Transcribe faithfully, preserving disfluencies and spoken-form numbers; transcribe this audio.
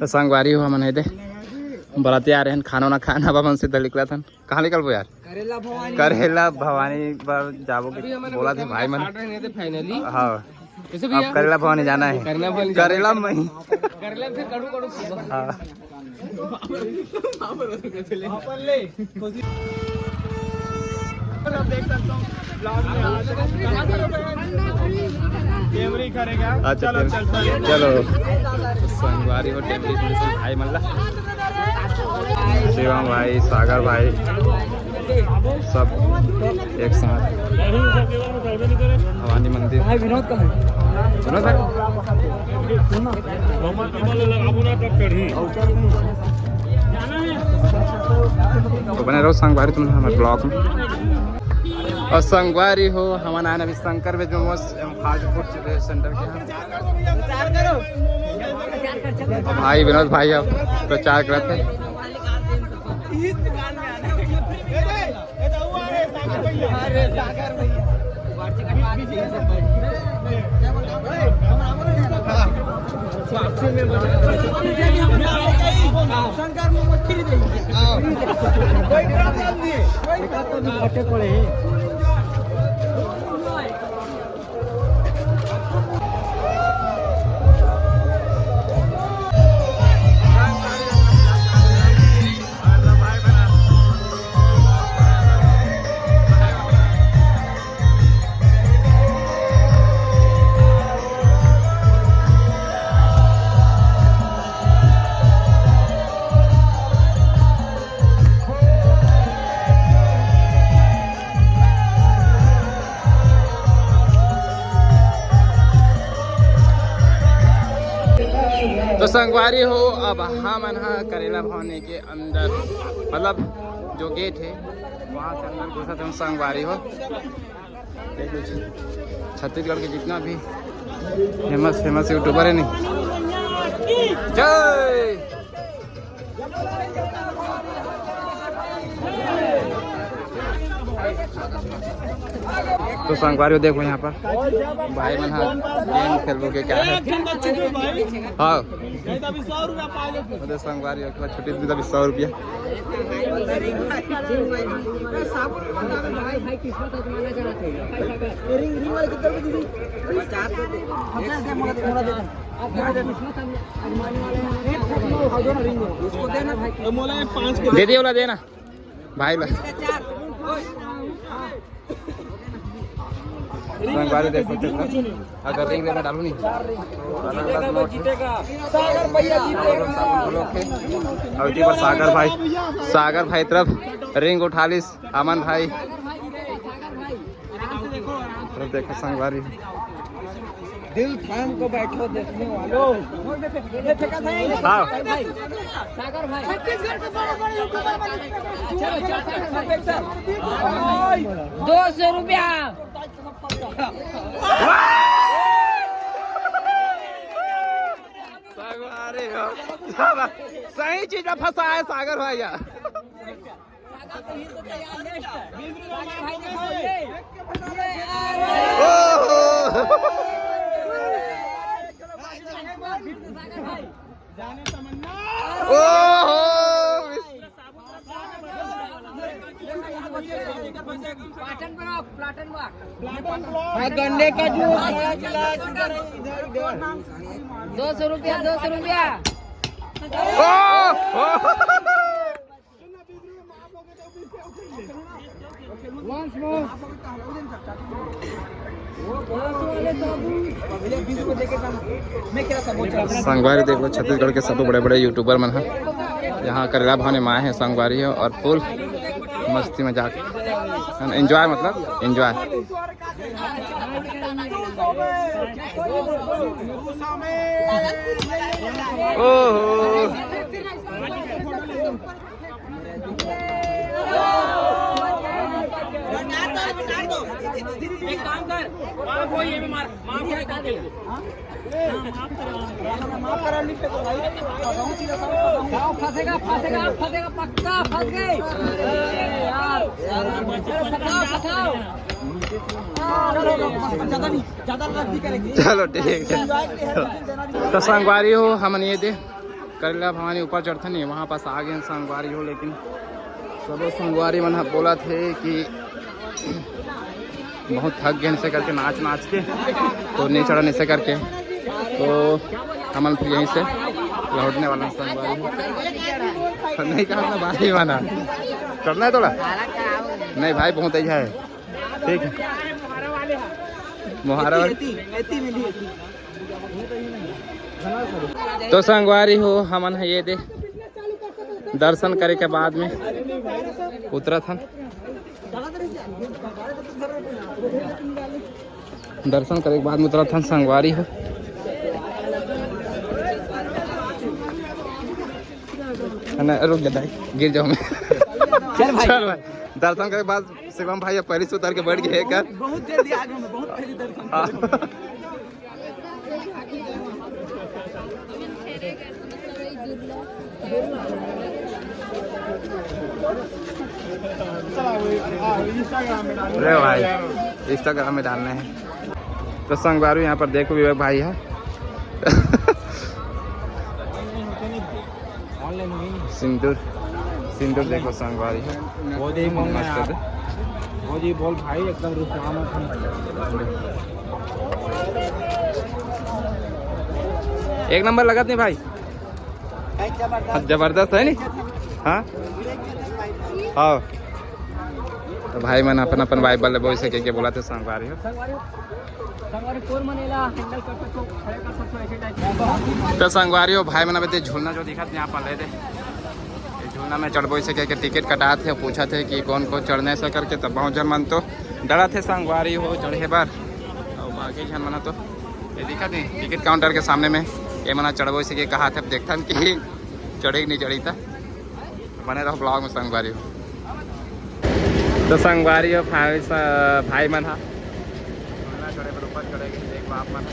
तो संगवारी हो, हमन हे दे बराती आ रहे हैं, खाना वाना खाना बा, मन से निकला था। कहाँ निकलबो यार? करेला भवानी। करेला भवानी बर जाबो के अभी हमन बोला थे भाई मन। Finally। हाँ। कैसे अब भैया? करेला भवानी जाना है। करेला भवानी जाना है। करेला में ही। करेला फिर कड़ू कड़ू खाबो। हाँ। आप देख सकते हो, vlog में आज कैमरे करेगा। अच्छा, चलो, चलो। चलो, चलो। संगवारी हो, टेमरी पुलिस भाई मल्ला, शिवम भाई, सागर भाई, सब एक साथ भवानी मंदिर। भाई विनोद कहाँ है? विनोद भाई। तो बने रहो संगवारी तुम हमारे vlog में। और संगवारी हो, हमन आए अभी शंकर वेज मोमोज एवं फास्ट फूड सेंटर के यहाँ। और भाई विनोद भाई अब प्रचार करते हैं। तो संगवारी हो, अब हमन ह करेला भवानी के अंदर, मतलब जो गेट है, वहाँ से अंदर घुसत हन संगवारी हो। देख लो जी, छत्तीसगढ़ के जितना भी फेमस फेमस यूट्यूबर है नहीं, जय। तो संगवारी हो, देखो यहाँ पर भाई मन ह गेम खेलबो के क्या है। हाँ। अरे संगवारी हो, एक बार छुट्टी दी तभी सौ रुपया। दे दिए वाला देना। भाई ला। संगवारी देख सकते हो, अगर रिंग में डालू नहीं, तो अलग अलग नोट है। और साबुन ब्लॉक है। और एक बार सागर भाई, सागर भाई तरफ रिंग उठा लिस, अमन भाई। तरफ देखो संगवारी। दिल थाम को बैठो देखने वालों। हाँ। सागर भाई। छत्तीसगढ़ के बड़े बड़े यूट्यूबर बने। चलो, चलो, सागर भाई। दो सौ रुपया। सही चीज में फंसा है सागर भाई यार। ओहो। ओहो। हाँ, गन्ने का जूस, पाँच गिलास, इधर, इधर, इधर। दो सौ रुपया, दो सौ रुपया। ओहो। संगवारी देख लो, छत्तीसगढ़ के सब बड़े बड़े यूट्यूबर मन ह यहाँ करेला भाव में आए हैं संगवारी हो, और फुल मस्ती मजाक, एंजॉय, मतलब एंजॉय। ओहो। एक काम कर, फंसेगा, फंसेगा, फंसेगा, पक्का फंस गए। अरे यार, फंसाओ, फंसाओ। चलो ठीक है। तो संगवारी हो, हमन ये दे करेला भवानी ऊपर चढ़थन, ये वहाँ पास आ गए संगवारी हो, लेकिन सबो संगवारी मन ह बोलत हे कि बहुत थक गए से करके नाच नाच के, तो नहीं चढ़न ऐसे करके, तो हमन फिर यहीं से लौटने वाला संगवारी हो। नहीं कहा था भाई बना चढ़ना है थोड़ा, नहीं भाई बहुत ही है, ठीक है मोहारा वाले। तो संगवारी हो, हमन ह ये दे दर्शन करे के बाद में उतरत हन। दर्शन करे के बाद में उतरत हन संगवारी हो। है ना, रुक जा दाई, गिर जाऊँ मैं। चल भाई। चल भाई, दर्शन करे के बाद शिवम भाई अब पहले से उतर के बैठ गए कर। बहुत जल्दी आ गए, बहुत पहले दर्शन। हाँ। ले भाई, इंस्टाग्राम में डालने हैं। तो संगवारी यहाँ पर देखो, विवेक भाई है। सिंदूर, सिंदूर देखो संगवारी है। वो जी बोल मस्त है। वो जी बोल भाई, एकदम रुचि। एक नंबर लगत नहीं भाई। हाँ, जबरदस्त है नी। हाँ, हाँ। तो भाई मन अपन अपन वाइब बल्ले बोल सके के बोला थे संगवारी हो। तो संगवारी हो, भाई मन अभी ते झूलना जो दिखत यहाँ पर ले दे, ये झूलना में चढ़बो इसे कह के टिकट कटात हे, पूछत हे कि कौन कौन चढ़ने से करके, तब बहुत झन मन तो डरत हे संगवारी हो चढ़े बर। और बाकी झन मन तो ये दिखत हे टिकट काउंटर के सामने में, ये मना चढ़बो इसे के कहा थे, अब देखथन कि चढ़े कि नहीं चढ़ी। त बने रहो ब्लॉग में संगवारी हो। तो संगवारी हो भाई, भाई मन हा चढ़े पर ऊपर चढ़े के देख बाप मन हा।